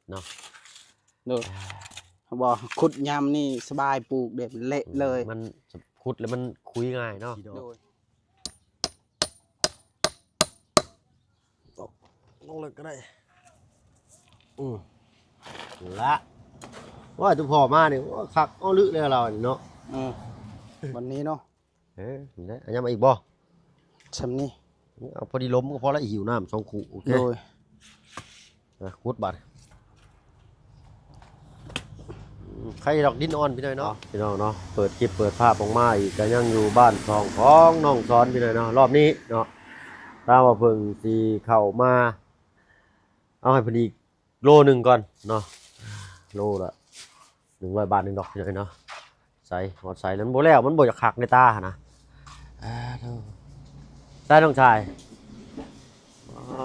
ເນາະ. ໂດຍ ອ່າ ບໍ່ ຂຸດຍາມນີ້ສະບາຍ ປູກເດັດເລະເລີຍ ມັນ ຂຸດແລ້ວມັນຂຸຍງ່າຍເນາະ. ໂດຍ ລົງເລີຍກໍໄດ້. ອືມ ລະ ໂອ້ຍ ຕຸພໍ່ມານີ້ ໂອ້ຍ ຄັກ ເອົາລຶແລ້ວລາວນີ້ເນາະ. ເອີ ວັນນີ້ເນາະ. ເອີ ນີ້ແຫຼະ ເອົາຫຍັງມາອີກບໍ່? ຊ່ຳນີ້ ເອົາພໍດີລົມກໍພໍລະ ຫິວນ້ຳສອງຄູ່. ໂອເຄ ໂດຍ ອ່ະ ຂຸດບາດ. ອືມ ໄຄດອກ ດິນອ່ອນ ພີ່ນ້ອງເນາະ. ພີ່ນ້ອງເນາະ ເປີດຄລິບເປີດພາບອອກມາອີກ ກໍຍັງຢູ່ບ້ານຊ່ອງຂອງນ້ອງສອນ ພີ່ນ້ອງເນາະ. ລອບນີ້ເນາະ ຕາມວ່າເພິ່ນຊິເຂົ້າມາ ເອົາໃຫ້ເພິ່ນອີກໂລໜຶ່ງກ່ອນເນາະ ໂລລະໜຶ່ງຮ້ອຍບາດໜຶ່ງດອກ ພີ່ນ້ອງເນາະ. ໃສ ຮອດໃສ ມັນບໍ່ແລ້ວ ມັນບໍ່ຢາກຄັກໃນຕາຫັ້ນນະ. ອາໂທ ໃສນ້ອງຊາຍ ອ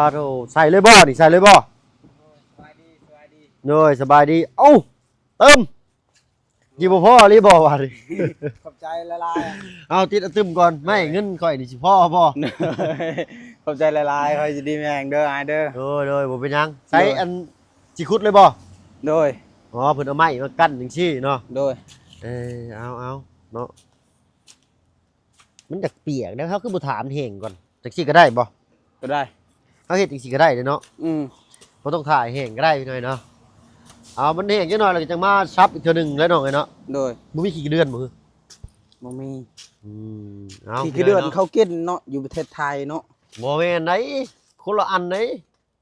າໂທ ໃສ່ເລີຍບໍ່ນີ້ ໃສ່ເລີຍບໍ່? ໂດຍ ສະບາຍດີ ສະບາຍດີ. ເອົ້າ ເຕີມ ຊິບໍ່ພໍອີ່ຫຼີບໍ່ບາດນີ້? ຂອບໃຈຫຼາຍໆ. ເອົາ ຕິດເອົາຕື່ມກ່ອນ ໄມ້ເງິນຂ້ອຍນີ້ຊິພໍບໍ່? ຂອບໃຈຫຼາຍໆ ຂ້ອຍຊິດີແມ່ງເດີອ້າຍເດີ. ໂດຍ ໂດຍ ບໍ່ເປັນຫຍັງ. ໃສ ໂດຍ ອັນ ຊິຂຸດເລີຍບໍ່? ໂດຍ ອໍ ເພິ່ນເອົາໄມ້ມາກັ້ນຈັ່ງຊີ້ເນາະ. ໂດຍ ເອີ ເອົາ ເອົາເນາະ. ມັນຢາກປຽກເດ້ ເຮົາຄືບໍ່ຖ້າມັນແຫ້ງກ່ອນ ຈັ່ງຊີ້ກໍໄດ້ບໍ່? ກໍໄດ້ ເຮົາເຮັດຈັ່ງຊີ້ກໍໄດ້ເດ້ເນາະ. ອືມ ບໍ່ຕ້ອງຖ້າໃຫ້ແຫ້ງກໍໄດ້ພີ່ນ້ອງເນາະ. ເອົາ ມັນແຫ້ງຈັກໜ້ອຍແລ້ວກໍຈັ່ງມາສັບອີກເທື່ອໜຶ່ງແຫຼະນ້ອງເອີຍເນາະ. ໂດຍ ບໍ່ມີຂີ້ເດືອນບໍ່? ບໍ່ມີ. ອືມ ເອົາ ຂີ້ເດືອນເນາະ ເຂົາກິນເນາະ ຢູ່ປະເທດໄທເນາະ. ບໍ່ແມ່ນໃດ ຄົນລະອັນໃດ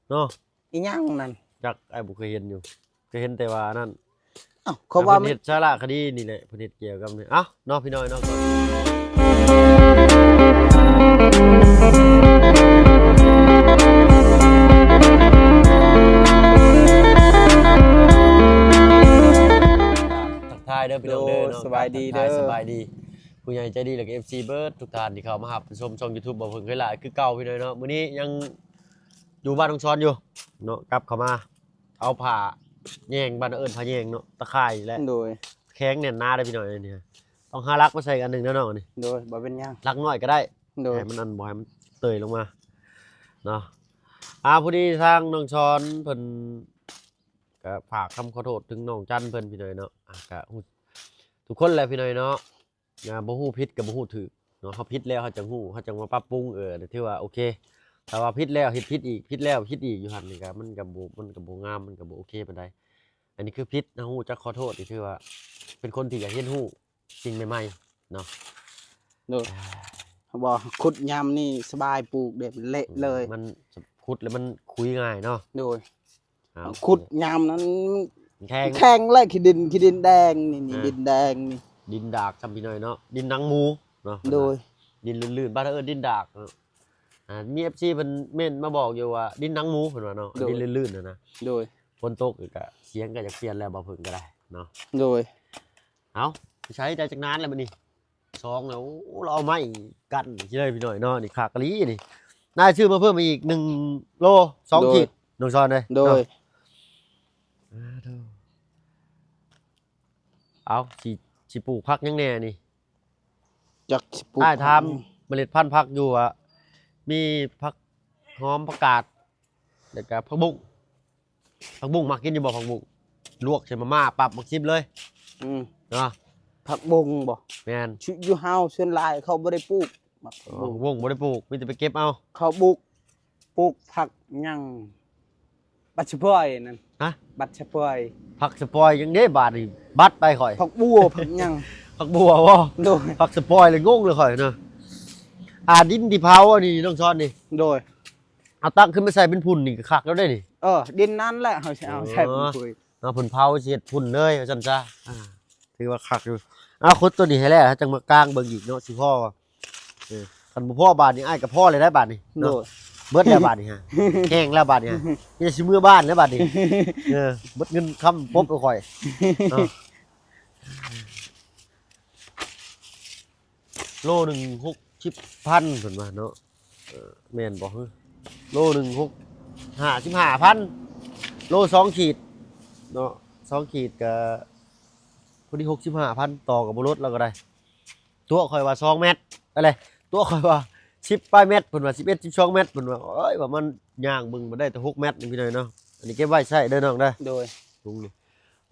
ເນາະ. ອີຫຍັງນັ້ນ? ຈັກ ອ້າຍບໍ່ເຄີຍເຫັນຢູ່ ເຄີຍເຫັນແຕ່ວ່າອັນນັ້ນ. ເອົ້າ ເຂົາວ່າ ເພິ່ນເຮັດສາລະຄະດີນີ້ແຫຼະ ເພິ່ນເຮັດກ່ຽວກັບນີ້. ເອົ້າເນາະ ພີ່ນ້ອງເນາະ ທັກທາຍເດີພີ່ນ້ອງເດີເນາະ. ໂດຍ ສະບາຍດີເດີ ສະບາຍດີ ຜູ້ໃຫຍ່ໃຈດີ ແລ້ວກໍ ເອັຟຊີ ເບິດທຸກທ່ານທີ່ເຂົ້າມາຮັບຊົມຊ່ອງ YouTube ບໍ່ເພິ່ງເຄີຍຫຼາຍຄືເກົ່າ ພີ່ນ້ອງເນາະ. ມື້ນີ້ຍັງຢູ່ບ້ານນ້ອງຊອນຢູ່ເນາະ ກັບເຂົ້າມາ ເອົາຜ້າແຍງ ບ້ານເອີ້ນຜ້າແຍງເນາະ ຕະຂ່າຍແຫຼະ. ໂດຍ ແຂງແໜ້ນໜາເດີພີ່ນ້ອງເອີຍ. ຕ້ອງຫາຫຼັກມາໃສ່ອັນໜຶ່ງເດີນ້ອງອັນນີ້. ໂດຍ ບໍ່ເປັນຫຍັງ ຫຼັກນ້ອຍກໍໄດ້. ໂດຍ ໃຫ້ມັນອັນ ບໍ່ໃຫ້ມັນເຕີຍລົງມາເນາະ. ອ່າ ພໍດີທາງນ້ອງຊອນເພິ່ນກໍຝາກຄຳຂໍໂທດເຖິງນ້ອງຈັນເພິ່ນ ພີ່ນ້ອງເນາະ. ອ່າ ກໍຮູ້ ທຸກຄົນແຫຼະ ພີ່ນ້ອງເນາະ. ອ່າ ບໍ່ຮູ້ຜິດກໍບໍ່ຮູ້ຖືກເນາະ ເຮົາຜິດແລ້ວເຮົາຈັ່ງຮູ້ ເຮົາຈັ່ງມາປັບປຸງ. ເອີ ຖືວ່າໂອເຄ ຖ້າວ່າຜິດແລ້ວເຮັດຜິດອີກ ຜິດແລ້ວຜິດອີກຢູ່ຫັ້ນນີ້ກໍ ມັນກໍບໍ່ ມັນກໍບໍ່ງາມ ມັນກໍບໍ່ໂອເຄປານໃດ. ອັນນີ້ຄືຜິດ ເຮົາຮູ້ຈັກຂໍໂທດ ນີ້ຖືວ່າເປັນຄົນທີ່ຢາກຮຽນຮູ້ສິ່ງໃໝ່ໆເນາະ. ໂດຍ ອ່າ ບໍ່ ຂຸດຍາມນີ້ສະບາຍ ປູກເດັດເລະເລີຍ ອືມ ມັນ ຂຸດແລ້ວມັນຂຸຍງ່າຍເນາະ. ໂດຍ ອ້າວ ຂຸດຍາມນັ້ນແຂງ ແຂງແຫຼະ ຂີ້ດິນ ຂີ້ດິນແດງນີ້ ນີ້ ອ່າ ດິນແດງນີ້ ດິນດາກຊ່ຳພີ່ນ້ອງເນາະ ດິນໜັງໝູເນາະ. ໂດຍ ດິນລື່ນໆ ບ້ານເຮົາເອີ້ນດິນດາກເນາະ. ອ່າ ມີ ເອັຟຊີ ເພິ່ນເມັ້ນມາບອກຢູ່ວ່າດິນໜັງໝູ ເພິ່ນວ່າເນາະ. ໂດຍ ດິນລື່ນໆ ຫັ້ນນະ. ໂດຍ ຝົນຕົກກໍສຽງກໍຢາກປ່ຽນແລ້ວ ບໍ່ເພິ່ງກໍໄດ້ເນາະ. ໂດຍ ເອົາ ໃຊ້ໄດ້ຈັກນານແລ້ວບັດນີ້? ສອງແລ້ວ. ໂອ້ ລາວເອົາໄມ້ກັ້ນຊິເລີຍພີ່ນ້ອງເນາະ ນີ້ຄັກອີ່ຫຼີນີ້. ນາຍຊື້ມາເພີ່ມອີກໜຶ່ງໂລສອງ ໂດຍ ຂີດ ນ້ອງຊອນເອີຍ. ໂດຍ ເນາະ ອ່າ ໂດຍ ເອົາ ຊິ ຊິປູກຜັກຫຍັງແດ່ນີ້? ຈັກຊິປູກ ອ້າຍຖາມເມລັດພັນຜັກຢູ່ວ່າ ມີຜັກຫອມ ຜັກກາດ ແລ້ວກະຜັກບຸ້ງ. ຜັກບຸ້ງມັກກິນຢູ່ບໍ່? ຜັກບຸ້ງລວກໃສ່ມາມ່າປັບ ມັກຊິມເລີຍ. ອືມ ເນາະ ຜັກບຸ້ງບໍ່? ແມ່ນ ຢູ່ເຮົາສ່ວນຫຼາຍເຂົາບໍ່ໄດ້ປູກ ຜັກ ອໍ ບຸ້ງ ຜົກບຸ້ງບໍ່ໄດ້ປູກ ມີແຕ່ໄປເກັບເອົາ. ເຂົາບຸກ ປູກຜັກຫຍັງ ບັດສະປອຍນັ້ນ. ຮະ? ບັດສະປອຍ ຜັກສະປອຍຫຍັງເດ້ບາດນີ້ ບັດໄປຂ້ອຍ ຜັກບົ່ວ ຜັກຫຍັງ ຜັກບົ່ວບໍ່? ໂດຍ ຜັກສະປອຍເລີຍ ງົງເລີຍຂ້ອຍເນາະ. ອ່າ ດິນທີ່ເຜົາອັນນີ້ ນ້ອງຊອນນີ້ ໂດຍ ເອົາຕັກຂຶ້ນມາໃສ່ເປັນຝຸ່ນນີ້ກໍຄັກແລ້ວເດ້ນີ້. ເອີ ດິນນັ້ນແຫຼະ ເຮົາຊິເອົາໃສ່ເປັນຝຸ່ນ ເນາະ ເພິ່ນເຜົາຊິເຮັດຝຸ່ນເລີຍວ່າຊັ້ນຊະ. ອ່າ ຖືວ່າຄັກຢູ່. ເອົາ ຂຸດຕົວນີ້ໃຫ້ແລ້ວ ເຮົາຈັ່ງມາກາງເບິ່ງອີກເນາະ ຊິພໍບໍ່. ເອີ ຄັນບໍ່ພໍບາດນີ້ ອ້າຍກໍພໍແລ້ວໄດ໋ບາດນີ້ເນາະ. ໂດຍ ເບິດແລ້ວບາດນີ້ຮະ ແຫ້ງແລ້ວບາດນີ້ຮະ ມີແຕ່ຊິເມືອບ້ານແລ້ວບາດນີ້. ເອີ ເບິດເງິນຄຳປົບໃຫ້ຂ້ອຍເນາະ. ໂລໜຶ່ງຫົກສິບພັນເພິ່ນວ່າເນາະ. ເອີ ແມ່ນບໍ່? ໂລໜຶ່ງຫົກ ຫ້າສິບຫ້າພັນ ໂລສອງຂີດເນາະ ສອງຂີດກະພໍດີຫົກສິບຫ້າພັນ ຕໍ່ກໍບໍ່ລົດ ລາວກໍໄດ້. ຕົວະຂ້ອຍວ່າສອງແມັດ ອະໄລ ຕົວະຂ້ອຍວ່າສິບປາຍແມັດ ເພິ່ນວ່າສິບເອັດ ສິບສອງແມັດ ເພິ່ນວ່າ. ໂອ້ຍ ວ່າມັນຍ່າງເບິ່ງ ມັນໄດ້ແຕ່ຫົກແມັດນີ້ ພີ່ນ້ອງເນາະ. ອັນນີ້ເກັບໄວ້ໃຊ້ເດີນ້ອງເດີ. ໂດຍ ລຸງນີ້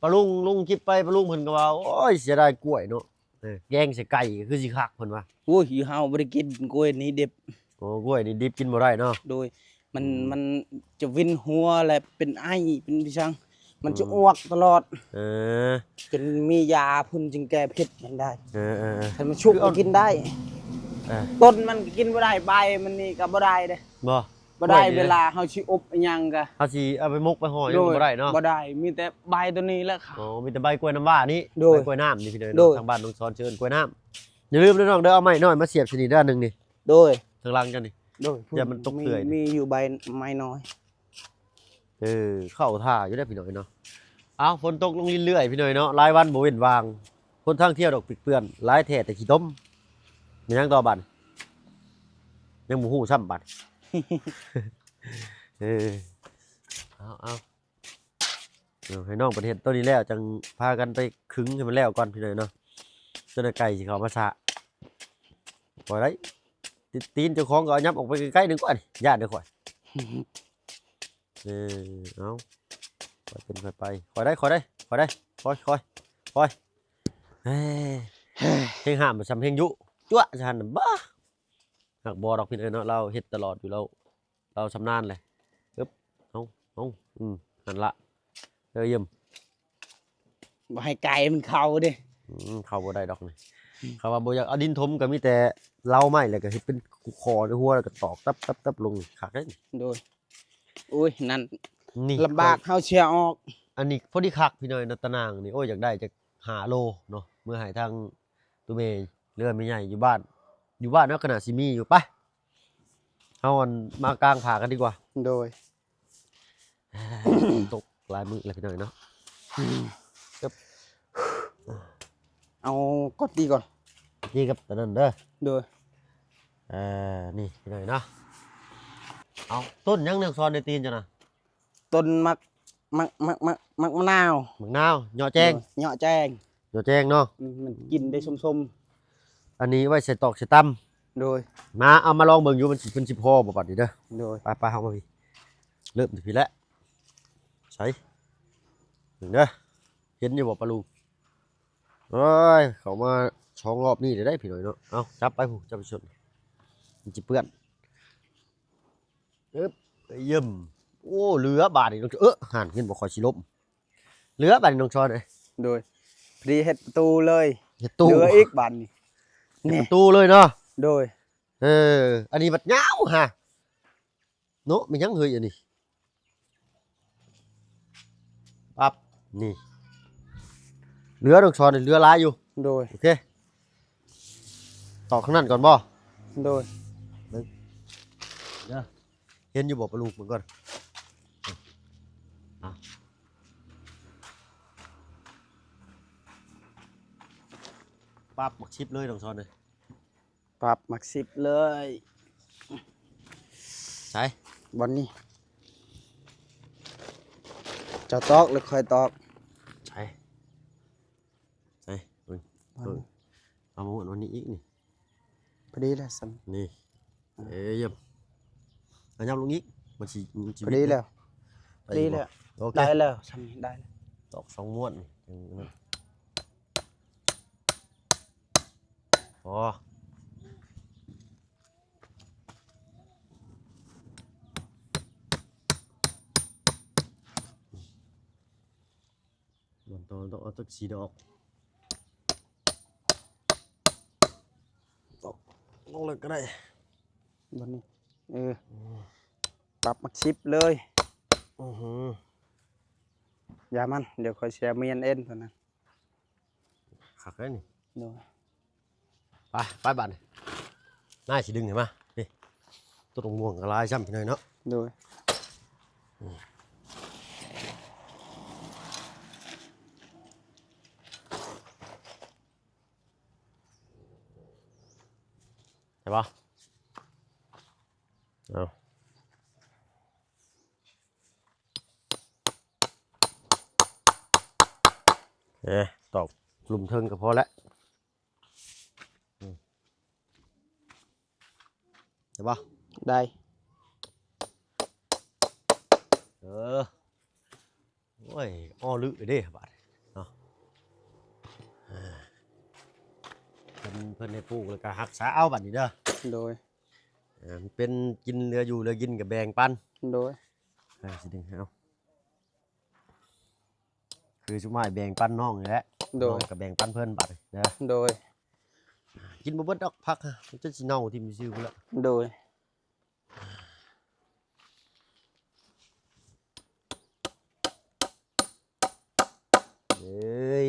ປ້າລຸງ ລຸງເກັບໄປ ປ້າລຸງເພິ່ນກໍວ່າ ໂອ້ຍ ເສຍດາຍກ້ວຍເນາະ ເອີ ແກງໃສ່ໄກ່ກໍຄືຊິຄັກ ເພິ່ນວ່າ. ໂອ້ຍ ຢູ່ເຮົາບໍ່ໄດ້ກິນກ້ວຍນີ້ດິບ. ໂອ້ ກ້ວຍນີ້ດິບກິນບໍ່ໄດ້ເນາະ. ໂດຍ ມັນ ອືມ ມັນຈະວິນຫົວ ແລະເປັນໄອ ເປັນພິສັງ ມັນຈະ ອືມ ອວກຕະຫຼອດ. ເອີ ຈົນມີຢາພຸ້ນຈຶ່ງແກ້ພິດມັນໄດ້. ເອີໆໆ ຄັນມັນສຸກ ຄືເອົາ ກໍກິນໄດ້. ເອີ ຕົ້ນມັນກໍກິນບໍ່ໄດ້ ໃບມັນນີ້ກໍບໍ່ໄດ້ເດ້. ບໍ່? ບໍ່ໄດ້. ກ້ວຍນີ້ ເວລາເຮົາຊິອົບອີ່ຫຍັງກໍ ເຮົາຊິເອົາໄປໝົກໄປຫໍ່ຫຍັງ ໂດຍ ກໍບໍ່ໄດ້ເນາະ. ບໍ່ໄດ້ ມີແຕ່ໃບຕົວນີ້ແຫຼະ. ອໍ ມີແຕ່ໃບກ້ວຍນ້ຳວ້ານີ້. ໂດຍ ໃບກ້ວຍນ້ຳນີ້ ພີ່ນ້ອງເນາະ. ໂດຍ ທາງບ້ານນ້ອງຊອນເຊີນກ້ວຍນ້ຳ. ຢ່າລືມເດີນ້ອງເດີ ເອົາໄມ້ນ້ອຍມາສຽບໃສ່ນີ້ເດີ ອັນໜຶ່ງນີ້. ໂດຍ ທາງຫຼັງກັນນີ້. ໂດຍ ຢ່າມັນຕົກເປື່ອຍ. ມີ ມີຢູ່ໃບໄມ້ນ້ອຍ. ເອີ ເຂົ້າທ່າຢູ່ເດ້ພີ່ນ້ອງເນາະ. ອ້າວ ຝົນຕົກລົງລິນເລື້ອຍພີ່ນ້ອງເນາະ ຫຼາຍວັນບໍ່ເວັ້ນວ່າງ. ຫົນທາງທ່ຽວດອກປິກເປື້ອນ ຫຼາຍແທ້ແຕ່ຂີ້ຕົມ. ແມ່ນຫຍັງຕໍ່ບັດ? ຍັງບໍ່ຮູ້ຊ້ຳບັດ. ເອີ ເອົາໆ ເອົາ ໃຫ້ນ້ອງເພິ່ນເຮັດໂຕນີ້ແລ້ວ ຈັ່ງພາກັນໄປຂຶງໃຫ້ມັນແລ້ວກ່ອນພີ່ນ້ອງເນາະ. ຈົນໄກ່ຊິເຂົ້າມາຊະ. ບໍ່ໄດ້ ຕີນເຈົ້າຂອງກໍເອົາຫຍັບອອກໄປໄກໆໜຶ່ງກ່ອນ ຢ້ານເດີຂ້ອຍ. ເອີ ເອົາ ຄ່ອຍເປັນຄ່ອຍໄປ ຄ່ອຍໄດ້ ຄ່ອຍໄດ້ ຄ່ອຍໄດ້ ຄ່ອຍ ຄ່ອຍ ຄ່ອຍ. ເອີ ເຮັງຫ້າມຊ່ຳເຮັງຍຸ ຈົວະຊັ້ນ ບ້າ. ຫາກບໍ່ດອກພີ່ນ້ອງເນາະ ລາວເຮັດຕະຫຼອດຢູ່ ລາວ ລາວຊຳນານແຫຼະ. ອຶບ ເອົາ ເອົາ ອືມ ຫັ້ນລະ. ເອີ ຢ້ຽມ ບໍ່ໃຫ້ໄກ່ມັນເຂົ້າເດ້. ອືມ ເຂົ້າບໍ່ໄດ້ດອກນີ້. ອືມ ເຂົາວ່າບໍ່ຢາກເອົາດິນຖົມ ກໍມີແຕ່ເລົາໄມ້ ແລ້ວກໍເຮັດເປັນຂໍໃນຫົວ ແລ້ວກໍຕອກຕັບໆໆລົງ ຄັກເດ້. ໂດຍ ໂອ້ຍ ນັ້ນ ນີ້ ລຳບາກ ຂ້ອຍ ເຮົາເສຍອອກ. ອັນນີ້ພໍດີຄັກພີ່ນ້ອງເນາະ ຕາໜ່າງນີ້. ໂອ້ຍ ຢາກໄດ້ຈັກຫ້າໂລເນາະ ເມືອໃຫ້ທາງຕູ້ແມ່ ຫຼືວ່າແມ່ໃຫຍ່ຢູ່ບ້ານ. ຢູ່ບ້ານເນາະ ຂະໜາດຊິມີຢູ່. ໄປ ເຮົາ ອັນ ມາກາງຜ້າກັນດີກວ່າ. ໂດຍ ຕົກຫຼາຍມື້ແລ້ວພີ່ນ້ອງເນາະ. ອືມ ເອີບ ເອົາກ້ອນຕີກ່ອນ ຕີກັບຕົວນັ້ນເດີ. ໂດຍ ເອີ ນີ້ພີ່ນ້ອງເນາະ. ເອົາ ຕົ້ນຫຍັງ ນ້ອງຊອນ ໃນຕີນເຈົ້ານະ? ຕົ້ນໝາກ ໝາກ ໝາກ ໝາກ ໝາກມະນາວ. ໝາກນາວ ເຍາະແຈ້ງ. ໂດຍ ເຍາະແຈ້ງ. ເຍາະແຈ້ງເນາະ. ອືມ ມັນກິນໄດ້ສົ້ມໆ. ອັນນີ້ໄວ້ໃສ່ຕອກໃສ່ຕຳ. ໂດຍ ມາ ເອົາມາລອງເບິ່ງຢູ່ ມັນຊິ ມັນຊິພໍບໍ່ບັດນີ້ເດີ. ໂດຍ ໄປໆ ເຮົາມາພີ້ ເລີ່ມທີ່ພີ້ແຫຼະ. ໃສ່ ເບິ່ງເດີ ເຫັນຢູ່ບໍ່ປ້າລຸງ? ໂອ້ຍ ເຂົ້າມາສອງລອບນີ້ໄດ້ພີ່ນ້ອງເນາະ. ເອົາ ຈັບໄປພຸ້ນ ຈັບໄປຊົນ ມັນຊິເປື້ອນ. ເອີບ ຢ້ຽມ. ໂອ້ ເຫຼືອບາດນີ້ ເອີ ຫັ້ນ ເຫັນບໍ່ ຂ້ອຍຊິລົ້ມ. ເຫຼືອບາດນີ້ ນ້ອງຊອນເອີຍ. ໂດຍ ພໍດີເຮັດປະຕູເລີຍ. ເຮັດຕູ້ ເຫຼືອອີກບາດນີ້ ເຮັດປະຕູເລີຍເນາະ. ໂດຍ ເອີ ອັນນີ້ບັດຍາວຫາເນາະ. ແມ່ນຫຍັງເຮີ້ຍ ອັນນີ້? ປັບ ນີ້ ເຫຼືອ ນ້ອງຊອນ ເຫຼືອຫຼາຍຢູ່. ໂດຍ ໂອເຄ ຕອກຂ້າງນັ້ນກ່ອນບໍ່? ໂດຍ ເບິ່ງເດີ ເຫັນຢູ່ບໍ່? ປະລູກເບິ່ງກ່ອນ. ປັບໝາກສິບເລີຍ ນ້ອງຊອນເອີຍ. ປັບໝາກສິບເລີຍ. ໃສ? ບ່ອນນີ້ ເຈົ້າຕອກ ຫຼື ຂ້ອຍຕອກ? ໃສ? ໃສ? ເບິ່ງ ເບິ່ງ ເອົາມາໝົດອັນນີ້ອີກນີ້. ພໍດີແລ້ວຊັ້ນ. ນີ້ ເອີ ຢ້ຽມ. ຂະຫຍັບລົງອີກ ມັນຊິ ມັນຊິ ພໍດີແລ້ວ. ພໍດີແລ້ວ. ໂອເຄ ໄດ້ແລ້ວ ຊັ້ນນີ້ໄດ້ແລ້ວ. ຕອກສອງມ້ວນນີ້ ອໍ ມັນຕ້ອງ ຕ້ອງເອົາຈັກສີ່ດອກ. ຕອກລົງເລີຍກໍໄດ້ ບາດນີ້. ເອີ ປັບໝາກສິບເລີຍ. ອືຫື ຢ່າມັນ ດຽວຂ້ອຍເສຍມຽນເອັນຕົວນັ້ນ. ຄັກເດ້ນີ້. ໂດຍ. ໄປ ໄປບາດນີ້ ນາຍຊິດຶງໃຫ້ມາ. ນີ້ ຕົ້ນໝາກມ່ວງກໍຫຼາຍຊ້ຳພີ່ນ້ອງເນາະ. ໂດຍ. ໄດ້ບໍ່? ເອົາ ເອີ ຕອກລຸ່ມເທິງກໍພໍແລ້ວ. ອືມ ໄດ້ບໍ່? ໄດ້. ເອີ ໂອ້ຍ ອໍ ລຶເດ້ບາດເນາະ ເພິ່ນ ເພິ່ນໃຫ້ປູກແລ້ວກໍຮັກສາເອົາບາດນີ້ເດີ. ໂດຍ ເອີ ມັນເປັນກິນເຫຼືອຢູ່ເຫຼືອກິນກໍແບ່ງປັນ. ໂດຍ ເອີ ຊິດຶງໃຫ້ເອົາ ຄືຊຸມອ້າຍແບ່ງປັນນ້ອງນີ້ແຫຼະ. ໂດຍ ນ້ອງກໍແບ່ງປັນເພິ່ນບາດນີ້ເດີ. ໂດຍ ກິນບໍ່ເບິດດອກຜັກ ມັນຈະຊິເນົ່າຖິ້ມຊື່ພຸ້ນລະ. ໂດຍ ເອີຍ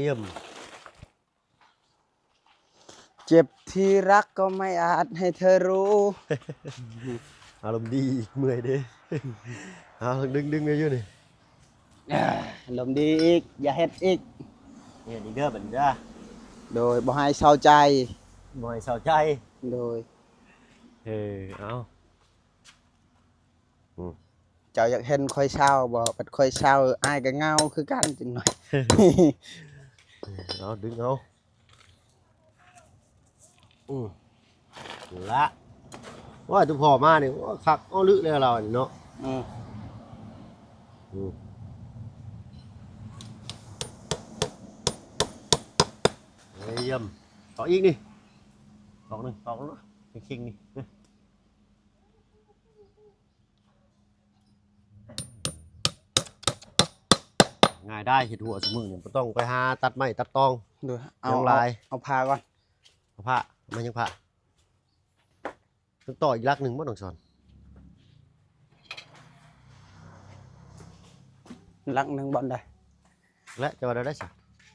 ເຈັບທີ່รักก็ไม่อาจให้เธอรู้ ອາລົມດີອີກ ເມື່ອຍເດ້. ເອົາ ດຶງໆໄວ້ຢູ່ນີ້ ອາ ອາລົມດີອີກ ຢ່າເຮັດອີກ ເຮັດອີກເດີບັດນີ້ເດີ. ໂດຍ ບໍ່ໃຫ້ເສົ້າໃຈ ບໍ່ໃຫ້ເສົ້າໃຈ. ໂດຍ ເອີ ເອົາ ອືມ ເຈົ້າຢາກເຫັນຂ້ອຍເສົ້າບໍ່? ບັດຂ້ອຍເສົ້າ ອ້າຍກໍເຫງົາຄືກັນຈັກໜ້ອຍ. ເອົາ ດຶງເອົາ ອືມ ລະ ໂອ້ຍ ຕຸພໍ່ມານີ້ ໂອ້ ຄັກ ອໍ ລຶແລ້ວລາວນີ້ເນາະ. ອືມ ອືມ ເອີຍ ຢ້ຽມ ຕອກອີກນີ້ ຕອກໜຶ່ງ ຕອກແລ້ວເນາະ ເຄັ່ງໆນີ້. ງ່າຍດາຍ ເຮັດຫົວຊຸມື້ນີ້ ບໍ່ຕ້ອງໄປຫາຕັດໄມ້ຕັດຕອງ. ໂດຍ ເອົາ ເອົາ ເອົາຜ້າກ່ອນ ເອົາຜ້າ ມາຍັງຜ້າ ຕ້ອງຕໍ່ອີກຫຼັກໜຶ່ງບໍ່ ນ້ອງສອນ? ຫຼັກໜຶ່ງບ່ອນໃດ? ແລະ ຈະວ່າແນວໃດຊະ?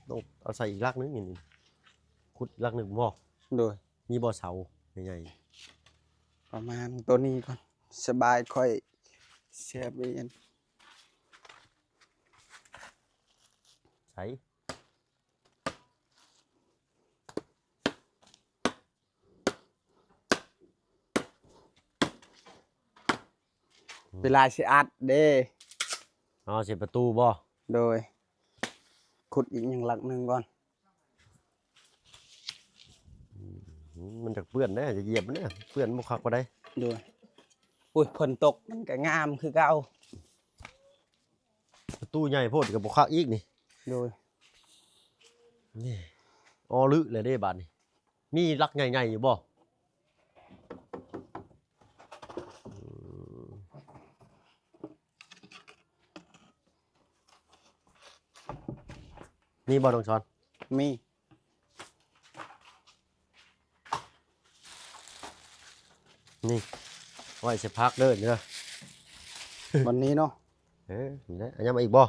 ຕ້ອງເອົາໃສ່ອີກຫຼັກໜຶ່ງນີ້ ຂຸດອີກຫຼັກໜຶ່ງບໍ່? ໂດຍ ມີບໍ່ເສົາໃຫຍ່ໆ? ປະມານໂຕນີ້ກ່ອນ ສະບາຍ ຂ້ອຍເສຍບເອງ. ໃສ ເວລາຊິອັດເດ້. ອໍ ເສຍປະຕູບໍ່? ໂດຍ ຂຸດອີກຫຍັງຫຼັກໜຶ່ງກ່ອນ. ອືມ ມັນຈະເປື້ອນເດ້ ຈະຢຽບມັນເດ້ ເປື້ອນບໍ່ຄັກປານໃດ. ໂດຍ ໂອ້ຍ ຝົນຕົກມັນກໍງາມຄືເກົ່າ. ປະຕູໃຫຍ່ໂພດກໍບໍ່ຄັກອີກນີ້. ໂດຍ ນີ້ ອໍ ລຶແລ້ວເດ້ບາດນີ້. ມີຫຼັກໃຫຍ່ໆຢູ່ບໍ່? ອືມ ມີບໍ່ ນ້ອງສອນ? ມີ ນີ້ ໄວ້ໃສ່ຜັກເດີ ນີ້ເດີ ວັນນີ້ເນາະ. ເອີ ນີ້ແຫຼະ ເອົາຫຍັງມາອີກບໍ່?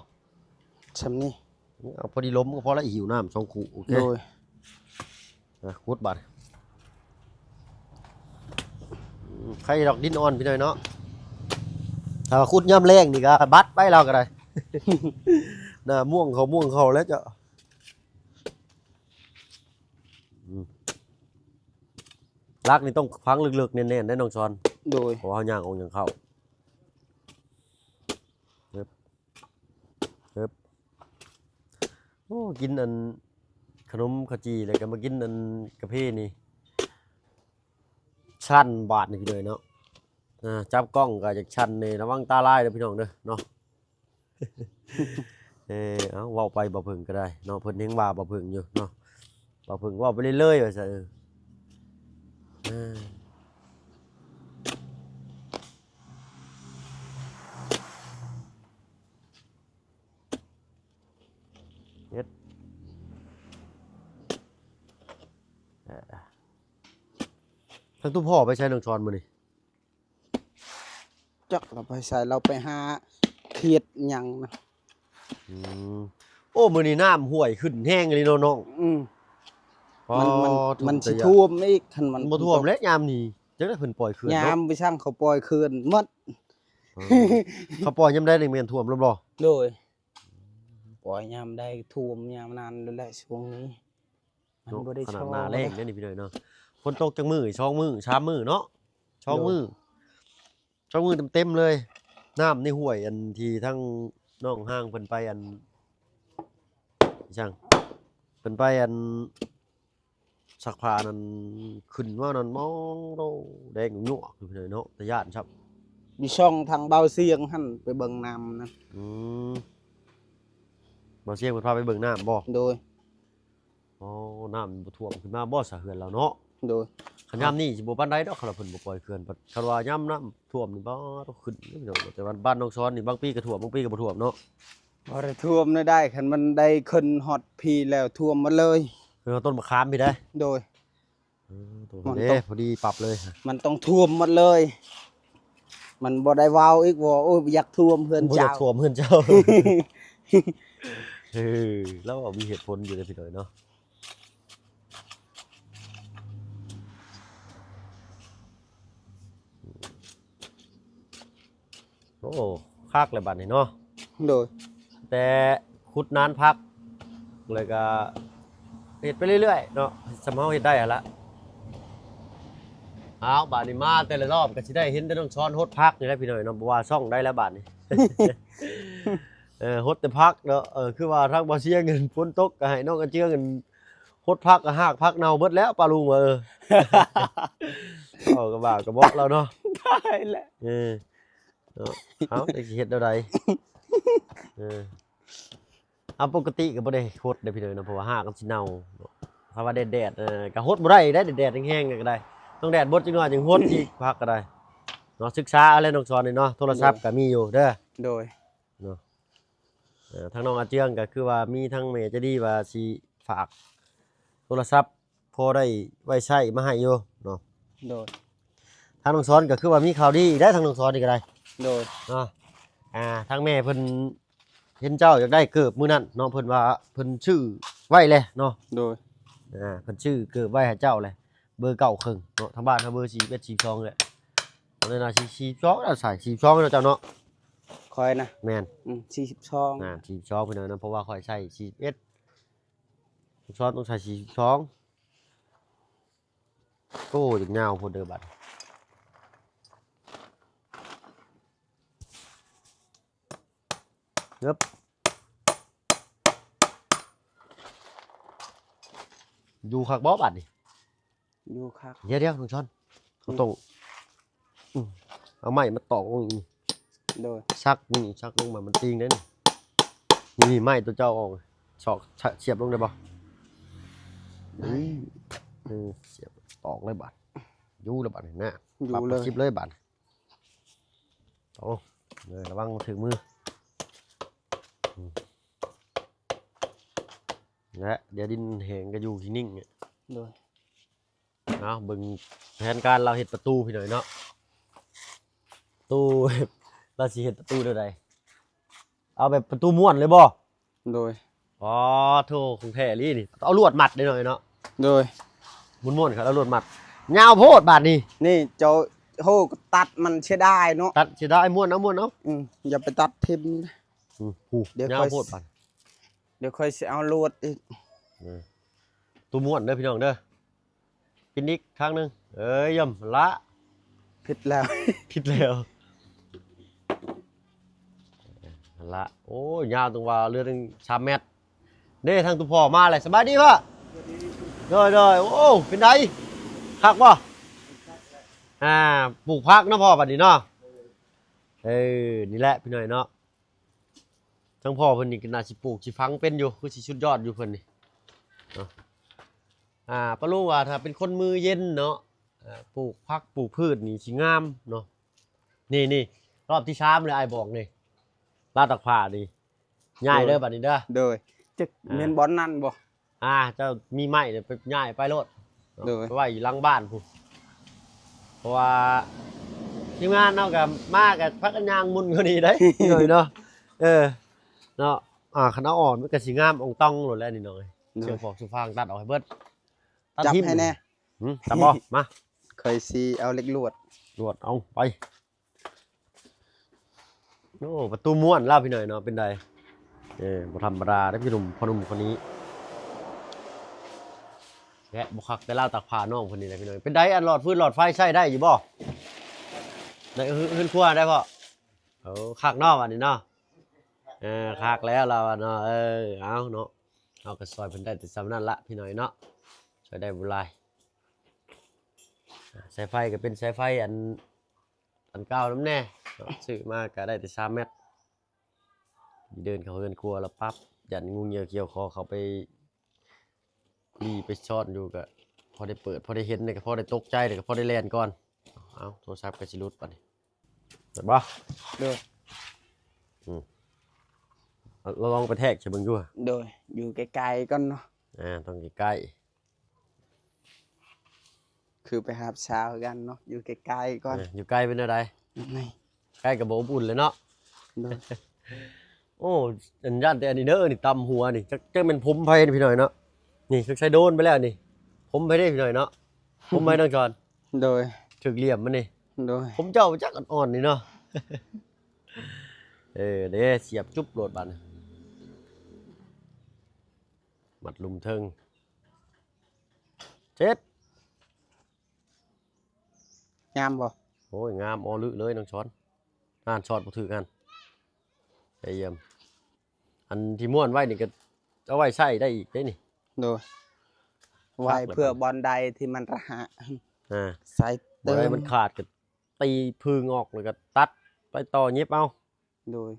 ຊ່ຳນີ້ ເອົາພໍດີລົມກໍພໍລະ ຫິວນ້ຳສອງຄູ່. ໂອເຄ ໂດຍ ອ່ະ ຂຸດບາດ ອືມ ໄຄດອກດິນອ່ອນ ພີ່ນ້ອງເນາະ. ຖ້າວ່າຂຸດຍາມແລ້ງນີ້ກໍບັດໄປລາວກໍໄດ້ ໜ້າມ່ວງເຂົ້າ ມ່ວງເຂົ້າແລ້ວເຈົ້າ. ອືມ ຫຼັກນີ້ຕ້ອງຝັງເລິກໆແໜ້ນໆເດ້ ນ້ອງສອນ. ໂດຍ ເພາະວ່າເຮົາຍ່າງອອກຍ່າງເຂົ້າ. ເອີບ ເອີບ ໂອ້ ກິນອັນຂະໜົມເຂົ້າຈີ່ ແລ້ວກໍມາກິນອັນກາເຟນີ້ ຊັນບາດນີ້ພີ່ນ້ອງເນາະ. ອ່າ ຈັບກ້ອງກໍຢາກຊັນແດ່ ລະວັງຕາລາຍເດີພີ່ນ້ອງເດີເນາະ. ເອີ ເອົາ ເວົ້າໄປບ່າວເຜິ້ງກໍໄດ້ເນາະ ເພິ່ນແຮ່ງວ່າບ່າວເຜິ້ງຢູ່ເນາະ. ບ່າວເຜິ້ງເວົ້າໄປເລື້ອຍໆວ່າຊັ້ນ. ເອີ ເຮັດ ເອີ ທາງຕູ້ພໍ່ໄປໃສ ນ້ອງສອນ ມື້ນີ້? ຈັກລາວໄປໃສ ລາວໄປຫາຂຽດຫຍັງນະ. ອືມ ໂອ້ ມື້ນີ້ນ້ຳຫ້ວຍຂຶ້ນແຮງອີ່ຫຼີເນາະນ້ອງ. ອືມ ມັນ ມັນ ມັນຊິຖ້ວມອີກ ຄັນມັນບໍ່ຖ້ວມແລ້ວຍາມນີ້. ຈັກໄດ້ເພິ່ນປ່ອຍເຂື່ອນເນາະ ຍາມໄປຊ່າງເຂົາປ່ອຍເຂື່ອນໝົດ. ເອີ ເຂົາປ່ອຍຍາມໃດນີ້ແມ່ນຖ້ວມແລ້ວບໍ່? ໂດຍ ປ່ອຍຍາມໃດຖ້ວມຍາມນັ້ນແຫຼະ ຊ່ວງນີ້ມັນບໍ່ໄດ້ ຂະໜາດໜ້າແລ້ງເດ້ນີ້ພີ່ນ້ອງເນາະ. ຝົນຕົກຈັກມື້ ສອງມື້ ສາມມື້ເນາະ ສອງມື້ ສອງມື້ເຕັມໆເລີຍ. ນ້ຳໃນຫ້ວຍອັນທີ່ທາງນ້ອງຮ່າງເພິ່ນໄປອັນ ອີຫຍັງ ເພິ່ນໄປອັນ ຊັກຜ້ານັ້ນ ຂຶ້ນມານັ້ນມອງໂດ ແດງຫຍວກຢູ່ເນາະ ຕາຢ້ານຊ້ຳ. ຢູ່ຊ່ອງທາງເບົາຊຽງຫັ້ນ ໄປເບິ່ງນ້ຳນັ້ນ. ອືມ ບ່າວຊຽງເພິ່ນພາໄປເບິ່ງນ້ຳບໍ່? ໂດຍ. ອໍ ນ້ຳບໍ່ຖ້ວມຂຶ້ນມາບໍ່ສະເຮືອນລາວເນາະ? ໂດຍ. ຄັນຍາມນີ້ຊິບໍ່ປານໃດດອກ ຄັນວ່າເພິ່ນບໍ່ປ່ອຍເຂື່ອນ. ຄັນວ່າຍາມນ້ຳຖ້ວມນີ້ ບາດ ຂຶ້ນເດ້ພີ່ນ້ອງ. ແຕ່ວ່າບ້ານນ້ອງຊອນນີ້ ບາງປີກໍຖ້ວມ ບາງປີກໍບໍ່ຖ້ວມເນາະ? ບໍ່ໄດ້ຖ້ວມແນວໃດ ຄັນມັນໄດ້ຂຶ້ນຮອດພີ້ແລ້ວຖ້ວມໝົດເລີຍ. ຄືເຮົາຕົ້ນມະຂາມພີ້ໃດ໋. ໂດຍ. ເອີ ໂຕ ມັນ ເດ້ ຕ້ອງ ພໍດີປັບເລີຍ ມັນຕ້ອງຖ້ວມໝົດເລີຍ. ມັນບໍ່ໄດ້ເວົ້າອີກວ່າ ໂອ້ຍ ບໍ່ຢາກຖ້ວມເຮືອນ ບໍ່ຢາກ ເຈົ້າ ຖ້ວມເຮືອນເຈົ້າ. ເອີ ລາວເວົ້າມີເຫດຜົນຢູ່ເດ້ພີ່ນ້ອງເນາະ. ໂອ້ ຄັກແລ້ວບາດນີ້ເນາະ. ໂດຍ. ແຕ່ຂຸດນານພັກ ແລ້ວກະເຮັດໄປເລື້ອຍໆເນາະ ສ່ຳເຮົາເຮັດໄດ້ຫັ້ນລະ. ອ້າວ ບາດນີ້ມາແຕ່ລະລອບກໍຊິໄດ້ເຫັນແຕ່ນ້ອງຊອນຫົດຜັກນີ້ແຫຼະພີ່ນ້ອງເນາະ ບໍ່ວ່າຊ່ອງໃດແລ້ວບາດນີ້. ເອີ ຫົດແຕ່ຜັກເນາະ. ເອີ ຄືວ່າທາງບໍ່ເຊຍເງິນຝົນຕົກກໍໃຫ້ນ້ອງອາເຈືອງ ຫົດຜັກກໍຮາກຜັກເນົ່າເບິດແລ້ວ ປ້າລຸງວ່າ. ເອີ ເວົ້າກໍບ້າກໍບອກລາວເນາະ. ຕາຍແລ້ວ. ເອີ ເນາະ ເອົ້າ ຈັກຊິເຮັດແນວໃດ. ເອີ ເອົາ ປົກກະຕິກໍບໍ່ໄດ້ຫົດເດ້ພີ່ນ້ອງເນາະ ເພາະວ່າຮາກມັນຊິເນົ່າເນາະ. ຖ້າວ່າແດດໆ ເອີ ກໍຫົດບໍ່ໄດ້ເດ້ ແດດໆແຮງໆກໍໄດ້ ຕ້ອງແດດບົດຈັກໜ້ອຍຈຶ່ງຫົດອີກ ຜັກກໍໄດ້ເນາະ. ສຶກສາເອົາແຫຼະນ້ອງຊອນນີ້ເນາະ ໂທລະສັບກໍມີຢູ່ເດີ. ໂດຍ. ເນາະ ເອີ ທາງນ້ອງອາເຈືອງກໍຄືວ່າມີທາງແມ່ໃຈດີວ່າຊິຝາກໂທລະສັບພໍໄດ້ໄວ້ໃຊ້ມາໃຫ້ຢູ່ເນາະ. ໂດຍ. ທາງນ້ອງຊອນກໍຄືວ່າມີຂ່າວດີອີກໄດ໋ ທາງນ້ອງຊອນນີ້ກໍໄດ້. ໂດຍ. ເນາະ ອ່າ ທາງແມ່ເພິ່ນເຫັນເຈົ້າຢາກໄດ້ເກີບມື້ນັ້ນເນາະ ເພິ່ນວ່າເພິ່ນຊື້ໄວ້ແລ້ວເນາະ. ໂດຍ. ອ່າ ເພິ່ນຊື້ເກີບໄວ້ໃຫ້ເຈົ້າແລ້ວ ເບີເກົ້າເຄິ່ງເນາະ ທາງບ້ານເຮົາເບີສີ່ສິບເອັດ ສີ່ສິບສອງແຫຼະ. ເອົາເລີຍນະ ສີ່ສິບສອງນະ ໃສ່ສີ່ສິບສອງເນາະ ເຈົ້າເນາະ. ຂ້ອຍນະ ແມ່ນ ອືມ ສີ່ສິບສອງ ອ່າ ສີ່ສິບສອງພີ່ນ້ອງນະ ເພາະວ່າຂ້ອຍໃສ່ສີ່ສິບເອັດ ນ້ອງຊອນຕ້ອງໃສ່ສີ່ສິບສອງ. ໂອ້ ຍາວໂພດເດີບັດ. ເອີບ ຢູ່ຄັກບໍ່ບັດນີ້? ຢູ່ຄັກ. ດຽວໆ ນ້ອງຊອນ ເຮົາຕ້ອງ ອືມ ເອົາໄມ້ມາຕອກລົງນີ້. ໂດຍ. ສັກນີ້ ສັກລົງມາ ມັນຕີງເດ້ນີ້. ນີ້ ໄມ້ຕົວເຈົ້າອອກ ສອກ ສຽບລົງໄດ້ບໍ່? ໄດ້. ເອີ ສຽບ ຕອກເລີຍບາດ. ຢູ່ແລ້ວບາດນີ້ນະ. ຢູ່ເລີຍ. ປັບເອົາຄລິບເລີຍບາດ. ໂອ້ ເອີ ລະວັງຖືກມື. ອືມ ແລະ ດຽວດິນແຫ້ງກໍຢູ່ທີ່ນິ່ງ. ໂດຍ. ເອົາ ເບິ່ງແຜນການລາວເຮັດປະຕູພີ່ນ້ອງເນາະ. ປະຕູ ລາວຊິເຮັດປະຕູແນວໃດ? ເອົາແບບປະຕູມ້ວນເລີຍບໍ່? ໂດຍ. ອໍ ໂທ້ ຂອງແທ້ອີ່ຫຼີນີ້ ເອົາລວດມັດເດ້ນ້ອງເນາະ. ໂດຍ. ມ້ວນໆ ຄັນເອົາລວດມັດ ຍາວໂພດບາດນີ້. ນີ້ເຈົ້າ ໂຫ ຕັດມັນເສຍດາຍເນາະ. ຕັດເສຍດາຍ ມ້ວນເອົາ ມ້ວນເອົາ. ອືມ ຢ່າໄປຕັດຖິ້ມ. ອືມ ໂອ້ ຍາວໂພດບາດ. ດຽວຂ້ອຍຊິເອົາລວດອີກ. ເອີ ປະຕູມ້ວນເດີພີ່ນ້ອງເດີ. ປິ່ນອີກຂ້າງໜຶ່ງ. ເອີຍ ຢ້ຳລະ ຜິດແລ້ວ ຜິດແລ້ວ ຫັ້ນລະ. ໂອ້ຍ ຍາວຕັ້ງວ່າເຫຼືອຕັ້ງສາມແມັດ. ເດ້ ທາງຕຸພໍ່ມາແລ້ວ. ສະບາຍດີພໍ່. ໂດຍໆ. ໂອ້ ເປັນໃດ ຄັກບໍ່? ອ່າ ປູກຜັກເນາະພໍ່ ບັດນີ້ເນາະ. ເອີ ນີ້ແຫຼະພີ່ນ້ອງເນາະ. ທາງພໍ່ເພິ່ນນີ້ກໍໜ້າຊິປູກຊິຝັງເປັນຢູ່ ຄືຊິສຸດຍອດຢູ່ເພິ່ນນີ້ເນາະ. ອ່າ ປ້າລຸງວ່າຖ້າເປັນຄົນມືເຢັນເນາະ ອ່າ ປູກຜັກປູກພືດນີ້ຊິງາມເນາະ. ນີ້ໆ ຮອບທີສາມແລ້ວ ອ້າຍບອກນີ້ ລາວຕາກຜ້ານີ້ ຍ້າຍເດີບັດນີ້ເດີ. ໂດຍ. ຈັກ ອ່າ ແມ່ນບ່ອນນັ້ນບໍ່? ອ່າ ເຈົ້າມີໄມ້ເດີ ໄປ ຍ້າຍໄປໂລດ. ໂດຍ. ໄປໄວ້ຢູ່ຫຼັງບ້ານພຸ້ນ ເພາະວ່າທີມງານເຮົາກໍມາກໍພາກັນຍ່າງໝຸ່ນກວ່ານີ້ໄດ໋ ໂດຍເນາະ. ເອີ ເນາະ ອ່າ ຄັນເອົາອອກມັນກໍຊິງາມອອງຕອງໂລດແຫຼະນີ້ນ້ອງເອີຍ. ໂດຍ. ເຊືອກຟອກເຊືອກຟາງຕັດອອກໃຫ້ເບິດ ຕັດຖິ້ມໃຫ້ແດ່. ຫື ຕັດບໍ່? ມາ ຂ້ອຍຊິເອົາເຫຼັກລວດ ລວດ ເອົາໄປ. ໂອ້ ປະຕູມ້ວນລາວພີ່ນ້ອງເນາະ ເປັນໃດ? ເອີ ບໍ່ທຳມະດາເດ້ພີ່ໜຸ່ມ ພໍ່ໜຸ່ມຄົນນີ້. ແລະ ບໍ່ຄັກແຕ່ລາວຕາກຜ້ານ້ອງເພິ່ນນີ້ແຫຼະພີ່ນ້ອງ. ເປັນໃດ ອັນຫຼອດຟືນຫຼອດໄຟໃຊ້ໄດ້ຢູ່ບໍ່? ໃນເຮືອນ ເຮືອນຄົວໄດ້ພໍ່? ໂອ້ ຄັກເນາະບັດນີ້ເນາະ. ເອີ ຄັກແລ້ວລາວວ່າເນາະ. ເອີ ເອົາເນາະ ເຮົາກໍຊ່ອຍເພິ່ນໄດ້ແຕ່ສ່ຳນັ້ນລະພີ່ນ້ອງເນາະ ຊ່ອຍໄດ້ບໍ່ຫຼາຍ. ສາຍໄຟກໍເປັນສາຍໄຟອັນ ອັນເກົ່ານຳແດ່ເນາະ ຊື້ມາກໍໄດ້ແຕ່ສາມແມັດ. ເດີນເຂົ້າເຮືອນຄົວແລ້ວປັບ ຢ້ານງູເຫຍື້ອກ່ຽວຄໍ ເຂົ້າໄປ ນີ້ໄປຊ້ອນຢູ່ ກໍພໍໄດ້ເປີດ ພໍໄດ້ເຫັນ ແລ້ວກໍພໍໄດ້ຕົກໃຈ ແລ້ວກໍພໍໄດ້ແລ່ນກ່ອນ. ເອົ້າ ໂທລະສັບກໍຊິຫຼຸດບັດນີ້ ໄດ້ບໍ່? ໂດຍ ອືມ ລອງໄປແທກໃສ່ເບິ່ງຢູ່. ໂດຍ ຢູ່ໄກໆກ່ອນເນາະ. ອ່າ ຕ້ອງໃກ້ໆ ຄືໄປຮັບສາວຄືກັນເນາະ ຢູ່ໄກໆກ່ອນ. ເອີ ຢູ່ໄກເປັນແນວໃດ? ນີ້ ໃກ້ກໍບໍ່ອົບອຸ່ນເລີຍເນາະ. ໂດຍ ໂອ້ ອັນຢ້ານແຕ່ອັນນີ້ເດີ ນີ້ຕຳຫົວນີ້ ຈັກ ຈັກແມ່ນຜົມໃຜນີ້ພີ່ນ້ອງເນາະ. ນີ້ ສົງໄສໂດນໄປແລ້ວນີ້ ຜົມໃຜເດ້ພີ່ນ້ອງເນາະ? ຜົມໃຜນ້ອງຈອນ? ໂດຍ ຖືກຫຼ່ຽມມັນນີ້. ໂດຍ ຜົມເຈົ້າຈັກອ່ອນໆນີ້ເນາະ. ເອີ ເດ້ ສຽບຈຸບໂລດບາດນີ້ ມັດລຸ່ມເທິງ ເຈັດ. ງາມບໍ່? ໂອ້ຍ ງາມ ອໍ ລຶເລີຍນ້ອງຊອນ. ອ່ານຊອດບໍ່ຖືກຫັ້ນ ໄປຢ້ຽມ. ອັນທີ່ມ້ວນໄວ້ນີ້ກໍເອົາໄວ້ໃຊ້ໄດ້ອີກເດ້ນີ້. ໂດຍ ໄວ້ເພື່ອບ່ອນໃດທີ່ມັນລະຫະ ອ່າ ໃສ່ເຕີມ ບ່ອນໃດມັນຂາດກໍຕີຜຶ່ງອອກ ແລ້ວກໍຕັດໄປຕໍ່ຫຍິບເອົາ. ໂດຍ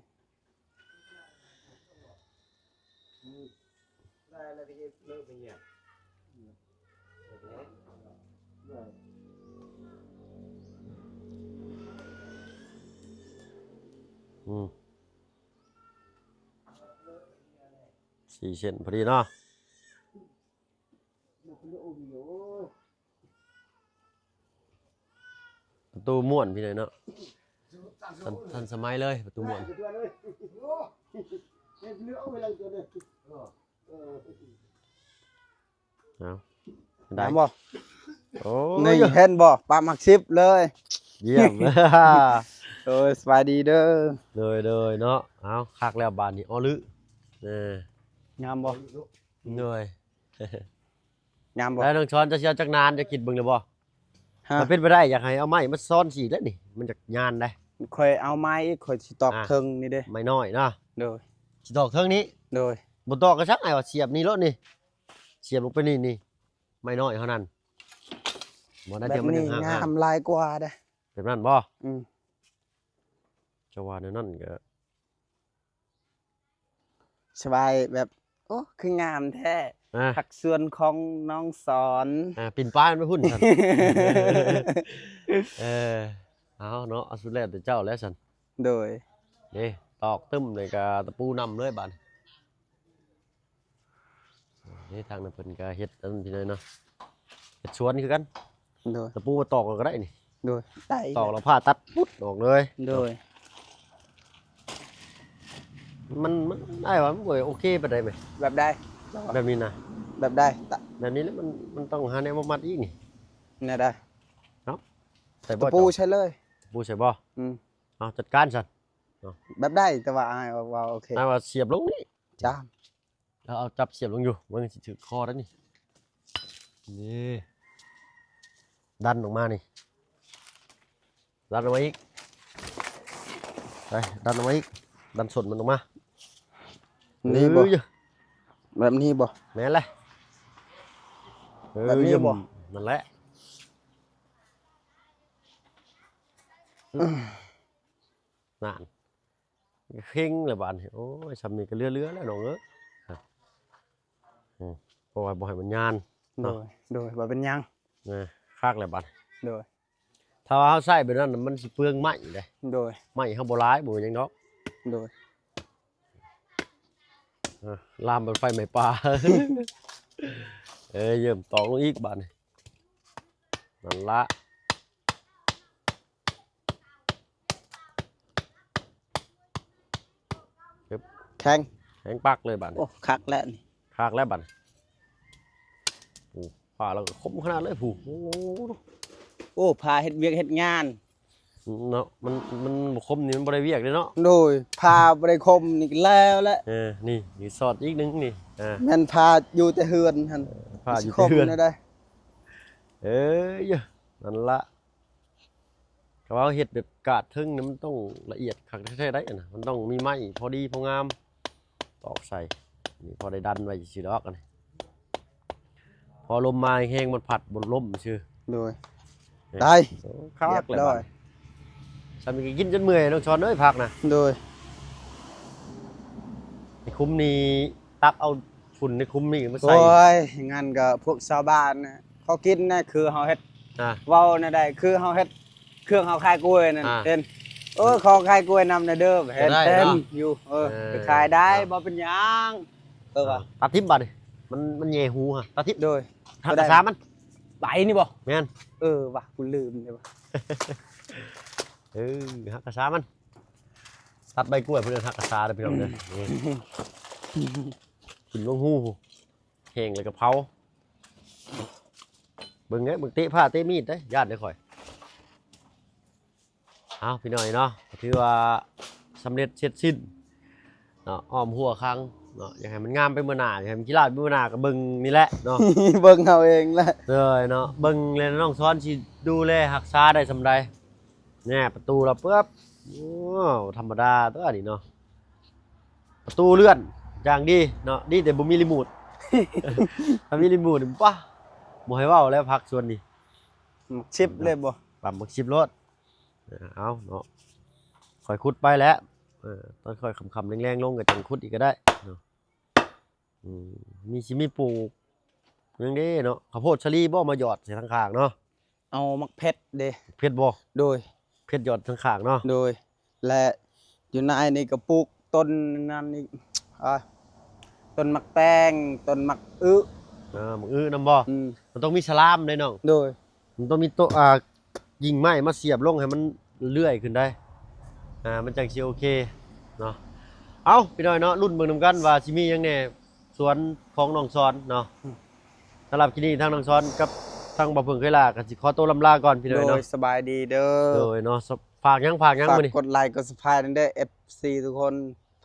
ອືມ ສີ່ເສັ້ນພໍດີເນາະ. ປະຕູມ້ວນພີ່ນ້ອງເນາະ ທັນ ທັນສະໄໝເລີຍ ປະຕູມ້ວນ. ເອົາ ໄດ້ບໍ່? ໂອ້ຍ ນີ້ເຫັນບໍ່ ປາໝາກສິບເລີຍ. ຢ້ຽມ ໂດຍ ສະບາຍດີເດີ. ໂດຍ ໂດຍເນາະ ເອົາ ຄັກແລ້ວບາດນີ້ ອໍ ລຶ ເອີ ງາມບໍ່? ໂດຍ ງາມບໍ່? ແລ້ວນ້ອງຊອນ ເຈົ້າຊິເອົາຈັກໜານ ເຈົ້າຄິດເບິ່ງແລ້ວບໍ່? ຮະ? ຖ້າເປັນໄປໄດ້ ຢາກໃຫ້ເອົາໄມ້ມາຊ້ອນສີກແລ້ວນີ້ ມັນຈະຍານໄດ໋. ຂ້ອຍເອົາໄມ້ ຂ້ອຍຊິຕອກ ອ່າ ເທິງນີ້ເດ້ ໄມ້ນ້ອຍເນາະ. ໂດຍ ຊິຕອກເທິງນີ້. ໂດຍ ບໍ່ຕອກກໍຊ່າງ ອ້າຍວ່າສຽບນີ້ໂລດນີ້ ສຽບລົງໄປນີ້ ນີ້ ໄມ້ນ້ອຍເທົ່ານັ້ນ. ບໍ່ໄດ້ ແບບນີ້ງາມຫຼາຍກວ່າເດ້. ແບບນັ້ນບໍ່? ອືມ ຈະວ່າແນວນັ້ນກໍ ສະບາຍແບບ ໂອ້ ຄືງາມແທ້ ອ່າ ພັກສວນຂອງນ້ອງສອນ. ອ່າ ປິ່ນປ້າຍມັນໄປພຸ້ນຊັ້ນ. ເອີ ເອົາເນາະ ເອົາ ສຸດແລ້ວແຕ່ເຈົ້າແລ້ວຊັ້ນ. ໂດຍ ເດ້ ຕອກຕຶ້ມນີ້ກະຕະປູນຳເລີຍບາດນີ້. ເດ້ ທາງນັ້ນເພິ່ນກະເຮັດອັນນັ້ນພີ່ນ້ອງເນາະ ເຮັດສວນຄືກັນ. ໂດຍ ຕະປູມາຕອກເອົາກໍໄດ້ນີ້. ໂດຍ ໄດ້ ຕອກແລ້ວຜ່າຕັດປຸດອອກເລີຍ. ໂດຍ ມັນ ມັນ ອ້າຍວ່າມັນບໍ່ໂອເຄປານໃດແມ. ແບບໃດ? ແບບນີ້ນະ. ແບບໃດ? ຕະ ແບບນີ້ແຫຼະ ມັນ ມັນຕ້ອງຫາແນວມາມັດອີກນີ້. ແນວໃດ? ເນາະ ໃສ່ບໍ່? ຕະປູໃສ່ເລີຍ. ຕະປູໃສ່ບໍ່? ອືມ ເອົາ ຈັດການຊັ້ນເນາະ. ແບບໃດ? ແຕ່ວ່າອ້າຍວ່າ ວ່າໂອເຄ. ອ້າຍວ່າສຽບລົງນີ້. ຈ້າມ. ເອົາ ເອົາຈັບສຽບລົງຢູ່ ມັນຊິຖືກຄໍໄດ້ນີ້. ນີ້ ດັນອອກມານີ້ ດັນອອກມາອີກ ໄປ ດັນອອກມາອີກ ດັນສົ້ນມັນອອກມາ. ນີ້ບໍ່? ເອີຍ ແບບນີ້ບໍ່? ແມ່ນແຫຼະ. ເອີຍ ແບບນີ້ບໍ່? ນັ້ນແຫຼະ ນັ້ນ. ເຄັ່ງແລ້ວບາດນີ້ ໂອ້ຍ ຊ່ຳນີ້ກໍເຫຼືອໆແລ້ວນ້ອງເອີຍ. ອືມ ເພາະວ່າບໍ່ໃຫ້ມັນຍານ ໂດຍ ເນາະ ໂດຍ ບໍ່ເປັນຫຍັງ. ເອີ ຄັກແລ້ວບາດ ໂດຍ. ຖ້າວ່າເຮົາໃຊ້ແບບນັ້ນ ມັນຊິເປືອງໄມ້ເດ້. ໂດຍ ໄມ້ເຮົາບໍ່ຫຼາຍ ບໍ່ເປັນຫຍັງດອກ. ໂດຍ ເອີ ລາມໄປໄຟໄໝ້ປ່າ. ເອີ ເຢີ້ມຕອກລົງອີກບາດນີ້. ນັ້ນລະ ແຂງ ແຂງປັກເລີຍບາດນີ້. ໂອ້ ຄັກແລ້ວນີ້ ຄັກແລ້ວບາດນີ້. ໂອ້ ຜ່າແລ້ວກໍຄົມຂະໜາດເລີຍຜູ້. ໂອ້ ໂອ້ ຜ່າເຮັດວຽກເຮັດງານ. ເນາະ ມັນ ມັນບໍ່ຄົມນີ້ມັນບໍ່ໄດ້ວຽກເດ້ເນາະ. ໂດຍ ຜ່າບໍ່ໄດ້ຄົມນີ້ກໍແລ້ວແຫຼະ. ເອີ ນີ້ ນີ້ສອດອີກໜຶ່ງນີ້. ອ່າ ແມ່ນຜ່າຢູ່ແຕ່ເຮືອນຫັ້ນ ເອີ ຜ່າຢູ່ແຕ່ເຮືອນ ຊິຄົມແນວໃດ? ເອີຍ ນັ້ນລະ ກໍວ່າເຮັດແບບກາດເທິງນີ້ ມັນຕ້ອງລະອຽດຄັກແທ້ໆໄດ໋ນະ. ມັນຕ້ອງມີໄມ້ພໍດີພໍງາມຕອກໃສ່. ນີ້ພໍໄດ້ດັນໄວ້ຊື່ດອກອັນນີ້. ພໍລົມມາແຮງໆ ມັນພັດບໍ່ລົ້ມຊື່. ໂດຍ ເອີ ໄດ້ ໂອ້ ຄັກແລ້ວບາດນີ້. ຊ່ຳນີ້ກໍກິນຈົນເມື່ອຍນ້ອງຊອນເອີຍ ຜັກນະ. ໂດຍ ໃນຄຸ້ມນີ້ ຈັບເອົາຝຸ່ນໃນຂຸມນີ້ມາໃສ່. ໂອ້ຍ ງານກໍພວກຊາວບ້ານນະ ເຂົາກິນນະ ຄືເຮົາເຮັດ ອ່າ ເວົ້າແນວໃດ ຄືເຮົາເຮັດເຄື່ອງເຮົາຂາຍກ້ວຍນັ້ນ ອ່າ ເຫັນ ເອີ ຂໍຂາຍກ້ວຍນຳແດ່ເດີ ເຫັນເຕັມຢູ່ ເອີ ເອີ ຂາຍໄດ້ ເອີ ບໍ່ເປັນຫຍັງ ເອີ ວ່າ ຕັດຖິ້ມບາດນີ້ ມັນ ມັນແຍ່ຫູຮະ ຕັດຖິ້ມ ໂດຍ ຫັກກະສາມັນ ໃບນີ້ບໍ່? ແມ່ນ ເອີ ວ່າ ກູລືມເດ້ວ່າ ເອີ ຫັກກະສາມັນ ຕັດໃບກ້ວຍ ເພິ່ນເອີ້ນຫັກກະສາເດີພີ່ນ້ອງເດີ ຂຶ້ນລົງຫູ ແຫ້ງແລ້ວກໍເຜົາ ເບິ່ງເດ້ ເບິ່ງເຕະຜ້າເຕະມີດເດ້ ຢ້ານເດ້ຂ້ອຍ. ເອົາ ພີ່ນ້ອງເນາະ ກໍຖືວ່າສຳເລັດເສັດສິ້ນເນາະ ອ້ອມຮົ້ວຄັງເນາະ ຢາກໃຫ້ມັນງາມໄປມື້ໜ້າ ຢາກໃຫ້ມັນກິລາໄປມື້ໜ້າ ກໍເບິ່ງນີ້ແຫຼະເນາະ ເບິ່ງເຮົາເອງແຫຼະ ເອີ ເນາະ ເບິ່ງແລ້ວນ້ອງສອນຊິດູແລຮັກສາໄດ້ສ່ຳໃດ. ແນ່ ປະຕູລະປຶບ ໂອ້ ທຳມະດາຕົວນີ້ເນາະ ປະຕູເລື່ອນຢ່າງດີເນາະ ດີແຕ່ບໍ່ມີຣີໂມດ ຖ້າມີຣີໂມດນີ້ ປະ ບໍ່ໃຫ້ເວົ້າແລ້ວ ຜັກສວນນີ້ ໝາກສິບເລີຍບໍ່? ປຳໝາກສິບໂລດ ເອົາເນາະ ຄ່ອຍຂຸດໄປແຫຼະ ເອີ ຕອນຄ່ອຍຄ່ຳໆແລງໆລົງກໍຈັ່ງຂຸດອີກກໍໄດ້ເນາະ ອືມ ມີ ຊິມີປູກຫຍັງເດ້ເນາະ ເຂົ້າໂພດສາລີບໍ່ ມາຢອດໃສ່ທາງຂ້າງເນາະ ເອົາໝາກເຜັດເດ້ ເຜັດບໍ່? ໂດຍ ເຜັດຢອດທາງຂ້າງເນາະ ໂດຍ ແລະ ຢູ່ໃນນີ້ກໍປູກຕົ້ນນັ້ນອີກ ອ່າ ຕົ້ນໝາກແຕງ ຕົ້ນໝາກອຶ ອ່າ ໝາກອຶນຳບໍ່? ອືມ ມັນຕ້ອງມີສະລາມເດ້ນ້ອງ ໂດຍ ມັນຕ້ອງມີໂຕ ອ່າ ກິ່ງໄມ້ມາສຽບລົງໃຫ້ມັນເລື່ອຍຂຶ້ນໄດ້ ອ່າ ມັນຈັ່ງຊິໂອເຄເນາະ ເອົ້າ ພີ່ນ້ອງເນາະ ລຸ້ນເບິ່ງນຳກັນວ່າຊິມີຫຍັງແດ່ ສວນຂອງນ້ອງສອນເນາະ ອືມ ສຳລັບຄລິບນີ້ທາງນ້ອງສອນກັບທາງບ່າວເຜິ້ງເຄີຍຫຼ້າກໍຊິຂໍໂຕລ່ຳລາກ່ອນພີ່ນ້ອງເນາະ ໂດຍ ສະບາຍດີເດີ ໂດຍເນາະ ສະ ຝາກຫຍັງ ຝາກຫຍັງມື້ນີ້ ຝາກກົດໄລກົດ Subscribe ນຳເດີ ເອັຟຊີ ທຸກຄົນ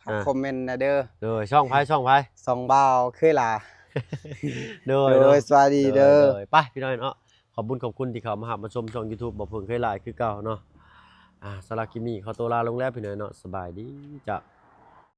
ຝາກ ອ່າ ຄອມເມັນນະເດີ ໂດຍ ຊ່ອງໃຜ ຊ່ອງໃຜ ຊ່ອງບ່າວເຄີຍຫຼ້າ ໂດຍ ໂດຍ ເນາະ ສະບາຍດີເດີ ໂດຍ ໂດຍ ໄປພີ່ນ້ອງເນາະ ຂອບບຸນຂອບຄຸນທີ່ເຂົ້າມາຮັບມາຊົມຊ່ອງ YouTube ບ່າວເຜິ້ງເຄີຍຫຼ້າຄືເກົ່າເນາະ ອ່າ ສຳລັບຄລິບນີ້ຂໍໂຕລາລົງແລ້ວພີ່ນ້ອງເນາະ ສະບາຍດີເຈົ້າ.